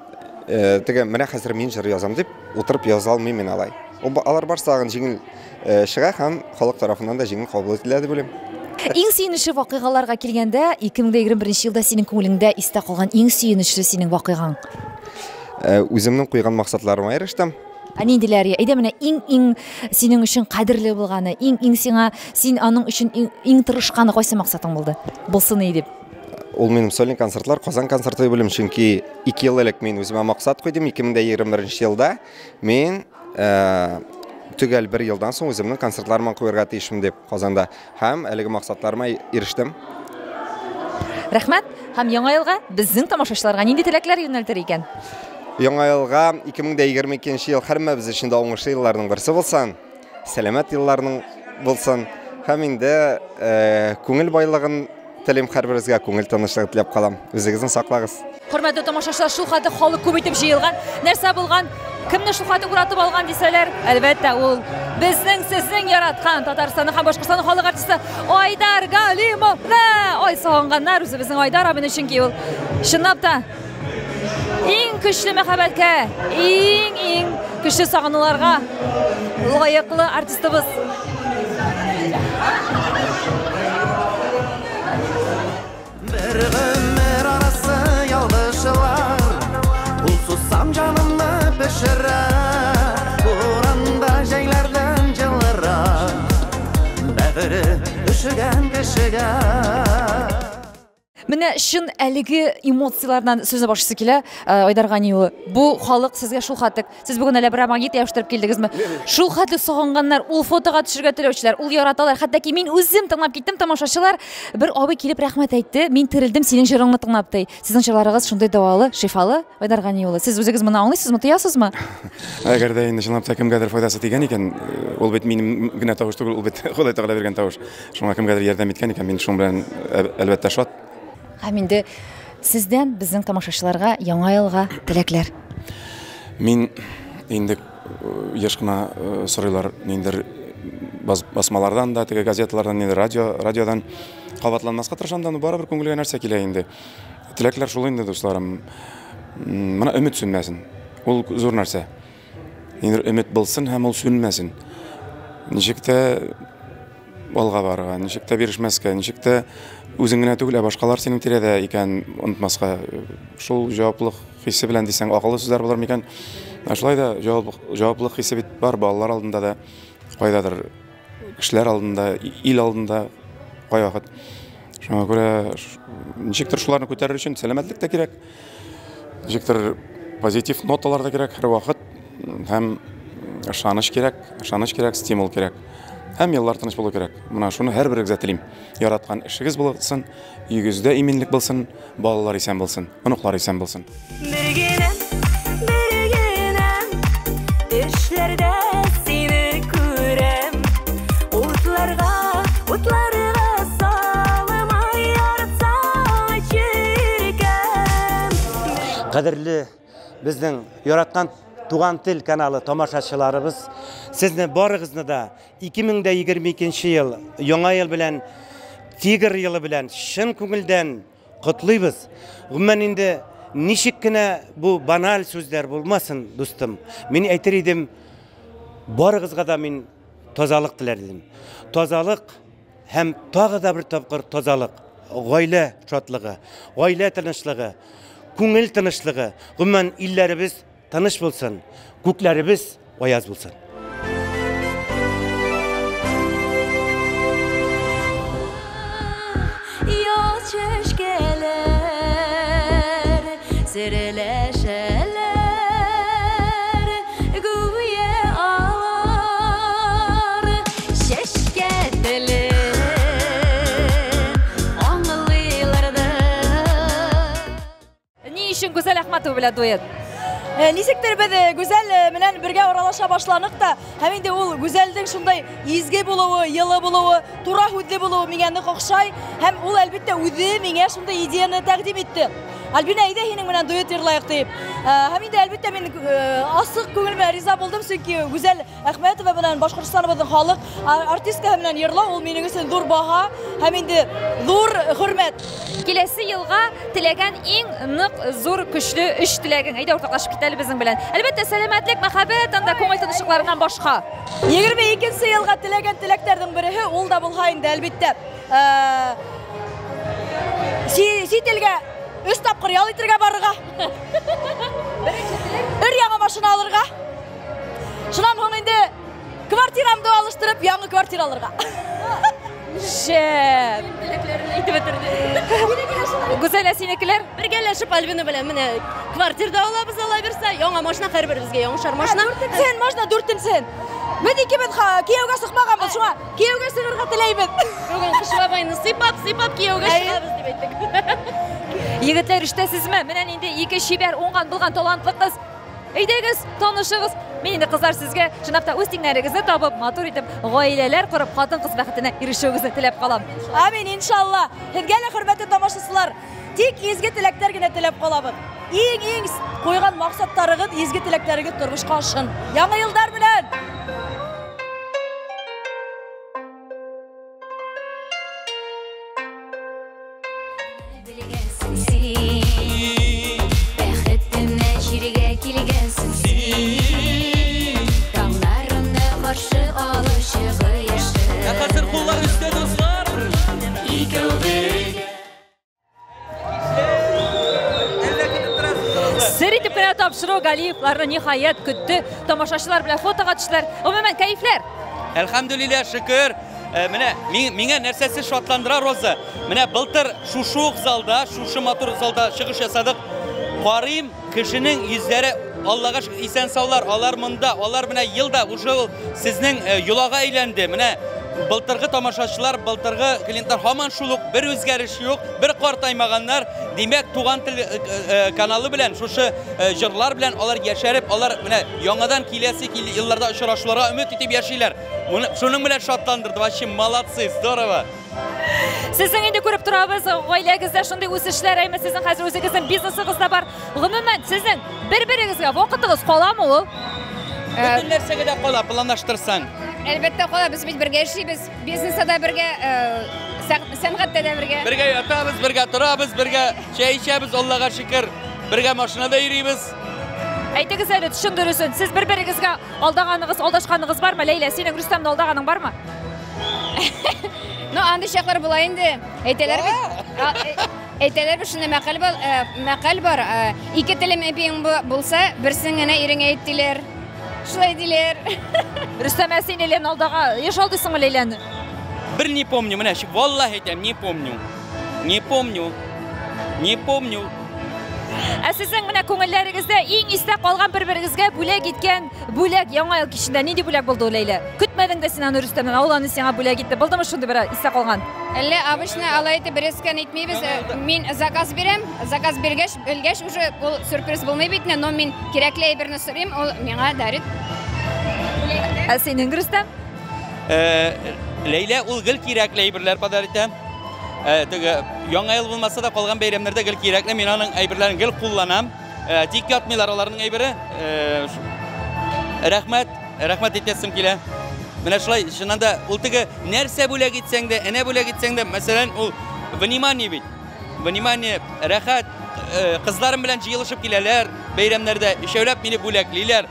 Speaker 4: э, теге менә хәзер мин җыр язам дип утырып яза алмыйм мин алай. Ул алар барысы дагын җиңел э, чыга һәм халык тарафыннан да җиңел кабул ителә дип уйлыйм.
Speaker 1: Иң сөенечле вакыйгаларга килгәндә, 2021 елда синең күңелеңдә истә калган иң сөенечле синең вакыйгаң?
Speaker 4: Үземнең куйган максатларыма ирештем.
Speaker 1: Ә ниндиләре? Әйдә менә иң-иң синең өчен кадерле булганы, иң-иң сиңа, син аның өчен иң, иң тырышканы кайсы максатың булды? Булсын иде дип.
Speaker 4: Ул минем сольный концертлар, Казан концерты дип уйлыйм, чөнки 2 ел элек мин үземә максат куйдым, 2021 елда мин э, төгәл бер елдан соң үземнең концертларымны куярга тиешмен дип Казанда. Һәм әлеге максатларыма ирештем.
Speaker 1: Рәхмәт. Һәм яңа елга безнең тамашачыларга нинди теләкләр юнәлтер икән?
Speaker 4: Яңа елга 2022 ел һәрмәбез өчен дә уңышлы елларның берсе булсын, сәламәт елларның булсын. Һәм инде э, күңел байлыгын телим һәрберегезгә, күңел тынычлыгы теләп калам. Үзегезне саклагыз.
Speaker 1: Хөрмәтле тамашачылар, шул хәтле халык күп итеп җыелган. Нәрсә булган? Кемне шул хәтле уратып алган дисәләр, әлбәттә, ул безнең, сезнең яраткан Татарстанның һәм Башкортстанның халык артисты Айдар Галимовны. Ай сагынганнар үзебезнең Айдар абыйны, чөнки ул чынлап та иң көчле мәхәббәткә, иң-иң көчле сагынуларга лаеклы артистыбыз.
Speaker 5: Бер гомер арасы ялгышлар, Ул сусам җанымны пешерә, Буранда җәйләрдән җылырак, Бәгыре өшегән кешегә.
Speaker 1: Менә чын әлеге эмоцияләрдән сүзне башлыйсы килә, э, Айдар Гани улы. Бу халык сезгә шул хәтле Сез бүген әллә берәр магнит ябыштырып килдегезме? Шул хәтле сагынганнар, ул фотога төшергә теләүчеләр, ул яраталар. Хәтта ки мин үзем тыңлап киттем, тамашачылар. Бер абый килеп рәхмәт әйтте. Мин терелдем синең җырыңны тыңлап, ди. Сезнең җырларыгыз шундый дәвалы, шифалы, Айдар Гани улы. Сез үзегез моны аңлыйсызмы, тоясызмы?
Speaker 22: Әгәр дә инде чынлап та кемгәдер файдасы тигән икән, э, ул бит минем генә тавыш түгел, ул бит Ходай Тәгалә биргән тавыш. Шуңа кемгәдер ярдәм иткән икән, мин шуның белән әлбәттә шат.
Speaker 1: Һәм инде сездән безнең тамашачыларга яңа елга теләкләр.
Speaker 22: Мин инде э, еш кына э, сорыйлар ниндидер басмалардан да, теге газеталардан, инде радио, радиодан кабатланмаска тырышам да, но барыбер күңелгә нәрсә килә инде. Теләкләр шул инде, дусларым. Менә өмет сүнмәсен. Ул зур нәрсә. Ниндидер өмет булсын һәм ул сүнмәсен. Ничек тә алга барырга, ничек тә бирешмәскә, ничек тә Үзең генә түгел, ә башкалар синең тирәдә икән, онытмаска. Шул җаваплылык хисе белән дисәң, акыллы сүзләр булыр микән? Ә шулай да җаваплылык хисе бит бар балалар алдында да, кайдадыр кешеләр алдында, ил алдында кайвакыт. Шуңа күрә ничектер шуларны күтәрер өчен сәламәтлек тә кирәк. Ничектер позитив ноталар да кирәк һәрвакыт һәм ышаныч кирәк, ышаныч кирәк, стимул кирәк. Һәм еллар тыныч булу кирәк. Менә шуны һәрберегезгә телим. Яраткан эшегез булсын, өегездә иминлек булсын, балалар исән булсын, оныклар исән булсын.
Speaker 6: Бер генә, бер генә төшләрдә сине күрәм. Утларга, утларга салма яратсаң чиркәм.
Speaker 7: Кадерле безнең яраткан Туган тел каналы тамашачыларыбыз, сезне барыгызны да 2022 ел Яңа ел белән, Тигр елы белән чын күңелдән котлыйбыз. Гомумән инде ничек кенә бу баналь сүзләр булмасын, дустым, мин әйтер идем, барыгызга да мин тазалык теләр идем. Тазалык һәм тагы да бер тапкыр тазалык, гаилә шатлыгы, гаилә тынычлыгы, күңел тынычлыгы, гомумән илләребез тыныч булсын, күкләребез аяз булсын.
Speaker 6: Яз чәчкәләр серләшәләр, гүя алар чәчкә телен аңлыйлардыр.
Speaker 1: Ни өчен Гүзәл Әхмәтова белән дуэт?
Speaker 12: Ничектер без Гүзәл белән бергә аралаша башланык та, һәм инде ул Гүзәлнең шундай изге булуы, елы булуы, тура һүзле булуы миңа нык охшай, һәм ул әлбәттә үзе миңа шундый идеяны тәкъдим итте. Альбина, әйдә һинең белән дуэт йырлаек дип. Һәм инде әлбәттә мин асык күңел белән риза булдым, чөнки Гүзәл Әхмәтова белән Башкортстаныбызның халык артисткасы белән йырлау ул минем өчен зур баһа һәм инде зур хөрмәт.
Speaker 1: Киләсе елга теләгән иң нык, зур, көчле өч теләгең. Әйдә уртаклашып кит әле безнең белән. Әлбәттә, сәламәтлек, мәхәббәт, анда күңел тынычлыкларыннан башка.
Speaker 12: 22 елга теләгән теләкләрнең береһе ул да булһа инде, әлбәттә. Чит илгә өч тапкыр ял итергә барырга.
Speaker 1: Беренче теләк.
Speaker 12: Өр яңа машина алырга. Шуннан соң инде квартирамды алыштырып, яңа квартира алырга.
Speaker 1: Шәп. Теләкләрен әйтеп бетерде. Гүзәл, ә синекеләр?
Speaker 16: Бергәләшеп Альбина белән менә квартира да алабыз, алла бирсә, яңа машина һәрберебезгә яңышар машина.
Speaker 12: Дүртенсен, машина дүртенсен. Без икебез кияүгә чыкмаганбыз, шуңа кияүгә чыгарга теләйбез.
Speaker 16: Бүген Кыш бабайны сыйпап, сыйпап кияүгә чыгабыз дип әйттек.
Speaker 1: Егетләр, эштәсезме? Менә нинди ике чибәр, уңган, булган талантлы кыз. Әйдәгез, танышыгыз. Мин инде кызлар сезгә чынлап та үз тиңнәрегезне табып, матур итеп гаиләләр корып, хатын-кыз бәхетенә ирешүегезне теләп калам.
Speaker 12: Амин, иншалла. Һеҙгә лә, хөрмәтле тамашасылар, тик изге теләктәр генә теләп калабыҙ. Иң-иң куйган маҡсаттарығыҙ, изге теләктәрегеҙ тормошҡа ашһын. Яңы йылдар менән!
Speaker 8: Хәзер куллар өстә, дуслар. Икәү бергә.
Speaker 1: Сер итеп кенә тапшыру Галиевларны ниһаять көтте. Тамашачылар белән фотога төштеләр. Гомумән, кәефләр?
Speaker 9: Әлхәмдүлилләһ, шөкер. Менә миңа нәрсәсе шатландыра, Роза? Менә былтыр шушы ук залда, шушы матур залда чыгыш ясадык. Карыйм, кешенең йөзләре Аллага шөкер, исән саулар, алар монда, алар менә елда уже ул сезнең йолага әйләнде. Менә былтыргы тамашачылар, былтыргы клиентлар һаман шул ук, бер үзгәреш юк, бер картаймаганнар. Димәк, Туган тел каналы белән, шушы җырлар белән алар яшәреп, алар менә яңадан киләсе елларда очрашуларга өмет итеп яшиләр. Моны шуның белән шатландырды. Вообще молодцы, здорово.
Speaker 1: Сезнең инде күреп торабыз, гаиләгездә шундый үсешләр, әйме сезнең хәзер үзегезнең бизнесыгыз да бар. Гомумән, сезнең бер-берегезгә вакытыгыз каламы ул?
Speaker 9: Бөтен нәрсәгә дә кала, планлаштырсаң.
Speaker 15: Әлбәттә кала, без бит бергә эшлибез, бизнеста да бергә, сәнгатьтә дә бергә.
Speaker 9: Бергә ятабыз, бергә торабыз, бергә чәй эчәбез, Аллага шөкер, бергә машинада йөрибез.
Speaker 1: Әйтегез әле, чын дөресен, сез бер-берегезгә алдаганыгыз, алдашканыгыз бармы? Ләйлә, синең Рөстәмне алдаганың бармы?
Speaker 3: Ну, андый чаклар була инде. Әйтәләр бит. Әйтәләр бит, шундый мәкаль бар, мәкаль бар. Ике телем әпиең булса, берсен генә иреңә әйт диләр. Шулай диләр.
Speaker 1: Рөстәм, ә син Ләйләне алдага еш алдыйсыңмы Ләйләне?
Speaker 9: Бер не помню, менә валлаһи әйтәм, не помню. Не помню. Не помню.
Speaker 1: Ә сезнең менә күңелләрегездә иң истә калган бер-берегезгә бүләк иткән бүләк Яңа ел кичендә нинди бүләк булды ул, Ләйлә? Көтмәдең дә син аны Рөстәмнән, ә ул аны сиңа бүләк итте. Булдымы шундый бер истә калган?
Speaker 3: Әллә обычно алай итеп резко әйтмибез. Мин заказ бирәм, заказ биргәч, белгәч уже ул сюрприз булмый бит, но мин кирәкле әйберне сорыйм, ул миңа дарит.
Speaker 1: Ә синең, Рөстәм?
Speaker 9: Ләйлә ул гел кирәкле әйберләр подарит итә. Теге Яңа ел булмаса да калган бәйрәмнәрдә гел кирәкле, мин аның әйберләрен гел кулланам. Тик ятмыйлар аларның әйбере. Рәхмәт, рәхмәт әйтәсем килә. Менә шулай, чыннан да ул теге нәрсә бүләк итсәң дә, әнә бүләк итсәң дә, мәсәлән, ул внимание бит. Внимание, рәхәт, кызларым белән җыелышып киләләр, бәйрәмнәрдә өчәүләп мине бүләклиләр.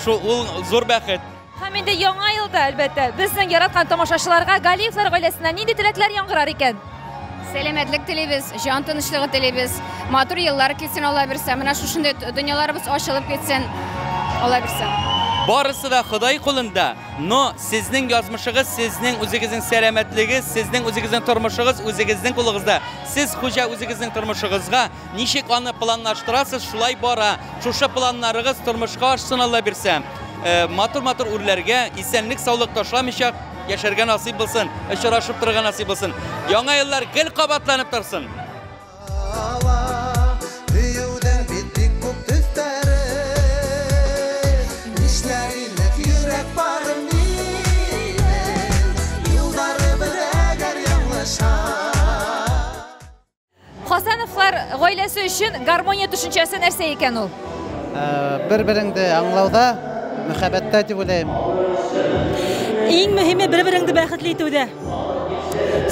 Speaker 9: Шул ул зур бәхет.
Speaker 1: Һәм инде Яңа елда, әлбәттә, безнең яраткан тамашачыларга Галиевлар гаиләсеннән нинди теләкләр яңгырар икән?
Speaker 3: Сәламәтлек телибез, җан тынычлыгы телибез. Матур еллар килсен, Алла бирсә. Менә шушындый дөньяларыбыз ачылып китсен, Алла бирсә.
Speaker 9: Барысы да Ходай кулында, но сезнең язмышыгыз, сезнең үзегезнең сәламәтлегез, сезнең үзегезнең тормышыгыз үзегезнең кулыгызда. Сез хуҗа үзегезнең тормышыгызга, ничек аны планлаштырасыз, шулай бара. Шушы планнарыгыз тормышка ашсын, Алла бирсә. Матур-матур үрләргә, исәнлек-саулык ташламыйча яшәргә насыйп булсын, очрашып торырга насыйп булсын. Яңа еллар гел кабатланып торсын.
Speaker 5: Сөюдең бит бик күп төсләре. Нишләр идек йөрәк барым минем, юлдары бер әгәр яңлыша.
Speaker 1: Хасановлар гаиләсе өчен гармония төшенчәсе нәрсә икән ул?
Speaker 10: Бер-береңде аңлауда, мәхәббәттә дип уйлыйм.
Speaker 13: Иң мөһиме бер-береңде бәхетле итүдә.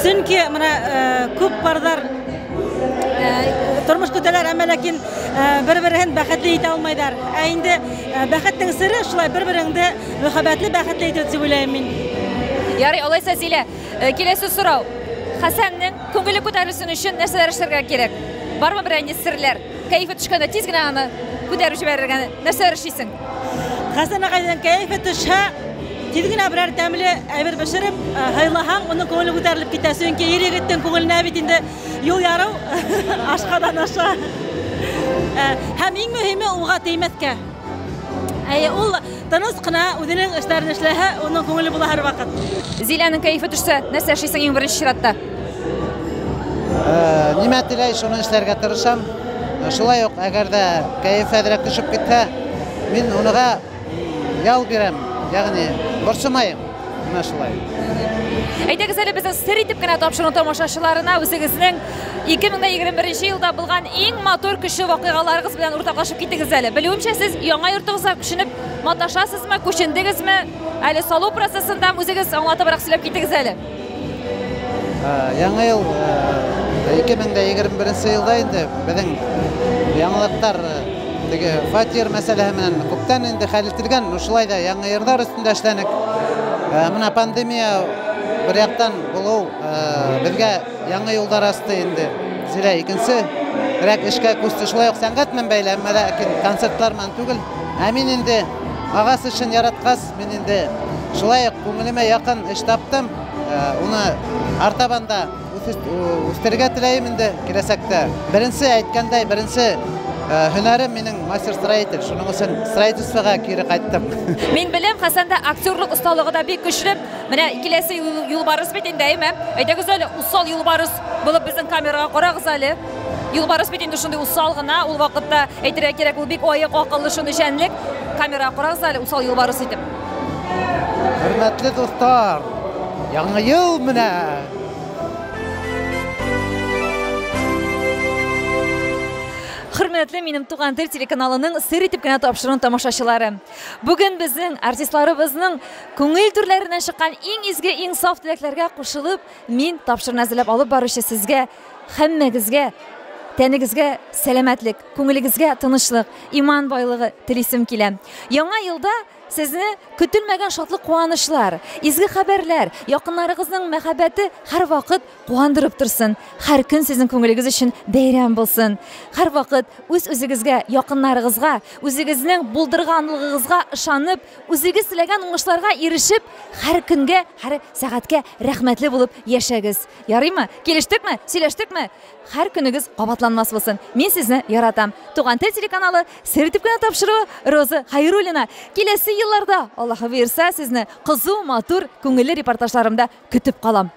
Speaker 13: Чөнки менә күп парлар тормыш көтәләр, әмма ләкин бер-берен бәхетле итә алмыйлар. Ә инде бәхетнең сере шулай бер-береңде мәхәббәтле, бәхетле итү дип уйлыйм мин.
Speaker 1: Ярый, алайса Зилә, киләсе сорау. Хәсәннең күңеле күтәрелсен өчен нәрсәләр эшләргә кирәк? Бармы берәр нинди серләр? Кәефе төшкәндә тиз генә аны күтәреп җибәрергә нәрсәләр эшлисең?
Speaker 13: Хәсән агайның кәефе төшһә, тиз генә берәр тәмле әйбер пешереп, һыйлаһаң, уның күңеле күтәрелеп китә. Чөнки ир-егетнең күңеленә бит инде юл яру ашкадан аша. Һәм иң мөһиме уга теймәскә. Әйе, ул тыныч кына үзенең эшләрен эшләһә, уның күңеле була һәрвакыт.
Speaker 1: Зиләнең кәефе төшсә, нәрсә эшлисең иң беренче чиратта?
Speaker 10: Нимә теләй, шуны эшләргә тырышам. Шулай ук, әгәр дә кәеф әзрәк төшеп китсә, мин уныга ял бирәм, ягъни борчымайым. Менә шулай.
Speaker 1: Әйдәгез әле безнең сер итеп кенә тапшыру тамашачыларына үзегезнең 2021 елда булган иң матур көчле вакыйгаларыгыз белән уртаклашып китегез әле. Белүемчә, сез яңа йортыгызга күченеп маташасызмы, күчендегезме? Әле салу процессында үзегез аңлатыбрак сөйләп китегез әле.
Speaker 10: Яңа ел 2021 елда инде безнең яңалыклар теге фатир мәсьәләһе белән күптән инде хәл ителгән, но шулай да яңа йортлар өстендә эшләнек. Менә пандемия бер яктан булу безгә яңа юлдар асты инде. Зилә икенче рәк эшкә күчте. Шулай ук сәнгать белән бәйле, әмма ләкин концертлар белән түгел. Ә мин инде агас эшен яраткач, мин инде шулай ук күңелемә якын эш таптым. Уны артабан да үстерергә теләйм инде киләчәктә. Беренче әйткәндәй, беренче һөнәрем минем мастер-строитель. Шуның өчен строительствога кире кайттым.
Speaker 1: Мин беләм, Хәсәндә актерлык осталыгы да бик көчле. Менә киләсе юлбарыс бит инде, әйме? Әйдәгез әле, усал юлбарыс булып безнең камерага карагыз әле. Юлбарыс бит инде шундый усал гына, ул вакытта әйтергә кирәк, ул бик аек, акыллы шундый җәнлек. Камерага карагыз әле, усал юлбарыс итеп.
Speaker 10: Хөрмәтле дуслар, Яңа ел менә!
Speaker 1: Хөрмәтле минем Туган тел телеканалының сер итеп кенә тапшыруын тамашачылары. Бүген безнең артистларыбызның күңел түрләреннән чыккан иң изге, иң саф теләкләргә кушылып, мин тапшыруны әзерләп алып баручы сезгә, һәммәгезгә, тәнегезгә сәламәтлек, күңелегезгә тынычлык, иман байлыгы телисем килә. Яңа елда Сезне көтелмәгән шатлык-куанычлар, изге хәбәрләр, якыннарыгызның мәхәббәте һәрвакыт куандырып торсын. Һәр көн сезнең күңелегез өчен бәйрәм булсын. Һәрвакыт үз-үзегезгә, якыннарыгызга, үзегезнең булдырганлыгыгызга ышанып, үзегез теләгән уңышларга ирешеп, һәр көнгә, һәр сәгатькә рәхмәтле булып яшәгез. Ярыймы? Килештекме? Сөйләштекме? Һәр көнегез кабатланмас булсын. Мин сезне яратам. Туган тел телеканалы сер итеп кенә тапшыруы Роза Хайруллина. Киләсе елларда, Аллаһы боерса, сезне кызу, матур, күңелле репортажларымда көтеп калам.